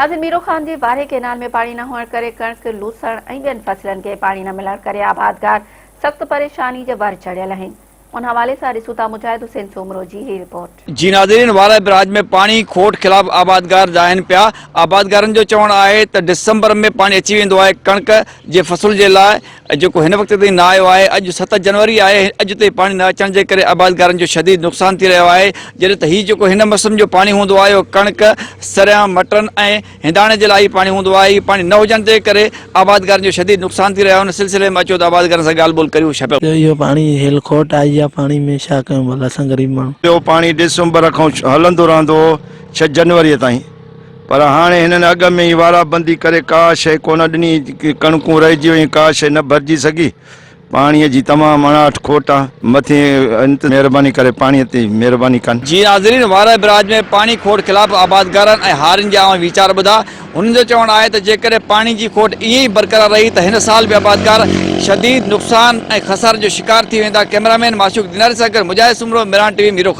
ناظرين ميرو خان جي وارهي ڪئنال ۾ پاڻي نه هئڻ ڪري ڪڻڪ، لوسڻ ۽ ٻين فصلن کي پاڻي نه ملڻ ڪري آبادگار سخت پريشاني جي ور چڙهيل آهن. ان حوالي سان ڏسون ٿا مجاهد حسين سومرو جي هي رپورٽ. جي ناظرين وارهه بئراج ۾ پاڻي کوٽ خلاف آبادگار دانهن پيا، آبادگارن جو چوڻ آهي ته ڊسمبر ۾ پاڻي اچي ويندو آهي ڪڻڪ جي فصل جي لاء جيڪو هن وقت تائين نه آيو آهي، اڄ ست جنوري آهي، اڄ تائين پاڻي نه اچڻ جي ڪري آبادگارن جو شديد نقصان ٿي رهيو آهي، جڏهن ته هي جيڪو هن موسم جو پاڻي هوندو آهي اهو ڪڻڪ، سريان، مٽرن ۽ هنداڻي جي لاء ئي پاڻي هوندو آهي، هي پاڻي نه هجڻ جي ڪري آبادگارن جو شديد نقصان ٿي رهيو آهي، ان سلسلي ۾ اچو ته آبادگارن سان ڳالهه ٻولهه ڪريون شپ. اهو پاڻي هيل کوٽ آئي آ پاڻي ۾ ڇا ڪيون ڀلا اسان غريب ماڻهو. اهو پاڻي ڊسمبر کان هلندو رهندو هو ڇهه جنوري تائين. پر هاڻي هنن اڳ ۾ ئي وارا بندي ڪري ڪا شيء ڪونه ڏني، ڪڻڪون رهجي ويون، ڪا شيء نه ڀرجي سگهي. پاڻيء جي تمام اڻاٺ کوٽ آ. مٿي انت مهرباني ڪري پاڻيء تي مهرباني ڪن. جي ناظرين وارهه بئراج ۾ پاڻي کوٽ خلاف آبادگارن ۽ هارين جا اوهان ويچار ٻڌا. هنن جو چوڻ آهي ته جيڪڏهن پاڻي جي کوٽ ائين ئي برقرار رهي ته هن سال به آبادگار شديد نقصان ۽ خسارن جو شڪار ٿي ويندا. ڪئميرامين معشوق ديناري سان گڏ مجاهد سومرو، ميران ٽي وي، ميرو.